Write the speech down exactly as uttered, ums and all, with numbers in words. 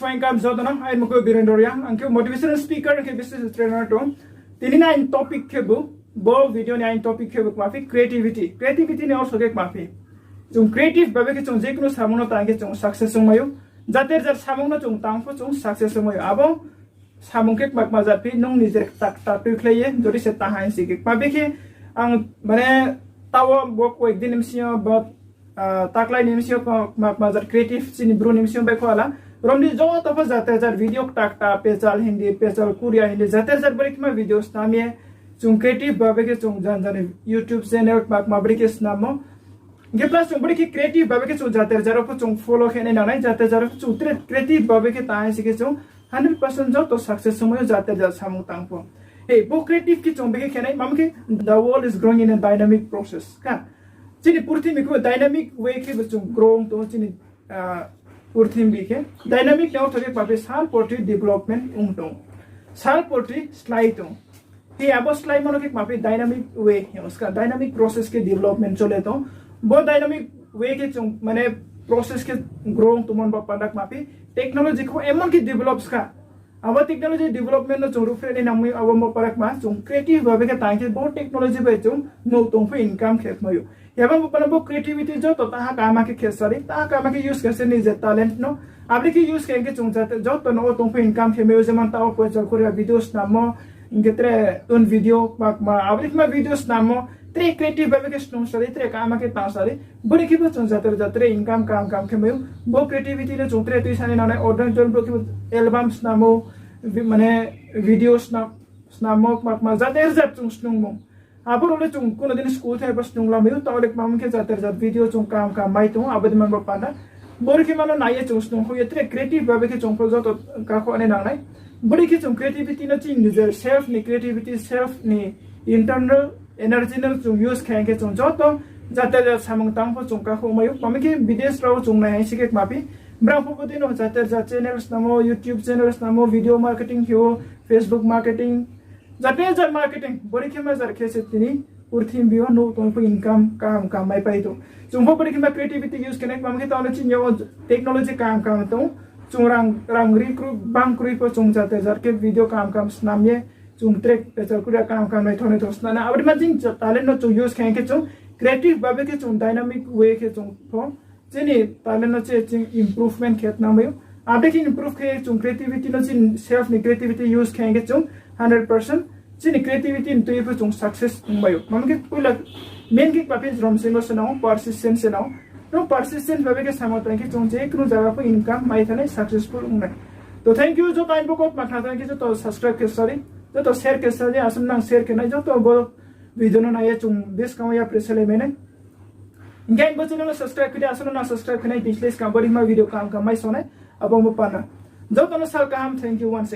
Ang khe joto no, aini mung khe Birendra Reang, ang khe motivational speaker, ang khe business trainer tong. Tini ni aini topic khe bo, bo video ni aini topic khe bo kma phi creativity. Creativity ni ortho khe kma phi. Chung creative babe khe chung je kunu samung no tang khe chung success ong mai ou. Jater jat samung no chung tang pho chung success ong mai ou. Abo samung khe kma kma jat phi nung nijer kta kta tuikhlai ye, jodi se taha hing si khe kma bikhe ang mane taoh wo bo koyek din ni bsing yo bo taklai ni bsing yo kma kma jat creative chini bru ni bsing yo baihkhouh la. Romdi joto pho jater jat video kta kta pechal Hindi, pechal Korea Hindi, jater jat bari khe ma video snam ye chung creative babe khe chung jan jan ni YouTube channel kma kma bari khe snammo. Hing khe plus chung bari khe creative babe khe chung jater jat rao pho chung follow khe nai nangnai, jater jat rao pho chung tre creative babe khe tang si khe chung hundred percent joto success ong mai ou jater jat samung tang pho. He, bo creative khe chung bikhe khe nai, mamo khe the world is growing in a dynamic process. Kha, chini purthimbi khe dynamic way khe bo chung grow ong tong ou chini purthimbi khe. Dynamic ni ortho khe kma phi sal porti development ong tong, sal porti slái tong. He, abo sláimo no khe kma phi dynamic way hing ou, ska dynamic process khe development chole tong. Bo dynamic way khe chung mane process khe grow ong tongmo ni bo panda kma phi technology khe emon khe develop ska. Abo technology development no chung ruhphreh nai nangmai abo bo para kma chung creative babe khe tang khe bo technology bai chung nouh tong pho income khe mai ou. Abo bo para bo creativity joto taha kaham khe khe sari, taha kaham khe use khe se nije talent no. Abo khe use khe khe chung jate joto no o tong pho income khe mai ou, jemon taoh pechal Korea video snammo, hing khe tre tun video kma kma, abo khe ma video snammo, tre creative babe khe snung sari, tre kaham khe tang sari. Bari khe bo chung jater jat tre income kaham kaham khe mai ou. Bo creativity no chung tre tuisa nai nangnai, ordinary jon brouh khe bo album snammo, mane video snammo, kma kma jater jat chung snungmo. Abo rao le chung kuno din school thai pho snung lamai ou, taoh le kma khe jater jat video chung kaham kaham mai tong ou, abo dei man bo panda. Bari khe mano nai ye chung snung hoih ye tre creative babe khe chung pho joto kakhouh nai nangnai. Bari khe chung creativity no chini nijer self ni creativity, self ni internal energy no chung use khe khe chung joto jater jat samung tang pho chung kakhouh mai ou. Mamo khe videos rao chung nai hai si khe kma phi brang pho bo dei no jater jat channel snammo, YouTube channel snammo, video marketing khe ou, Facebook marketing, jater jat marketing, bari khe ma jat khe se tini purthimbi yo nouh tong pho income kaham kaham mai pai tong. Chung pho bari khe ma creativity use khe nai, mamo khe taoh no chini yo technology kaham kaham tong. Chung rang, rang ri kroi, bang kroi pho chung jater jat khe video kaham kaham snam ye, chung track pechal Korea kaham kaham naithao naithao snam nai. Abo dei ma chini talent no chung use khe khe chung creative babe khe chung dynamic way khe chung pho chini talent no che ching improvement khe tnang mai ou. Abo dei khe improve khe chung creativity no chini self ni creativity use khe khe chung hundred percent chini creativity ni tui pho chung success ong mai ou. Mamo khe poila main khe kma phi jrom sing no se nang ou, persistence se nang ou. Nung persistence babe khe samo tang khe chung je kunu zaga pho income mai thanai, successful ong nai. To thank you joto aini bo kau ma khna thanng khe joto subscribe khe sari, joto share khe sari, asuh nang share khe nai joto bo video no nai ye chung buskang wo yapri salai mai nai. Hing khe aini bo channel no subscribe khe di, asuh no nang subscribe khe nai, tini slái skang bari ma video kaham kaham mai so nai, abo bo panda. Joto no sal kaham, thank you once again.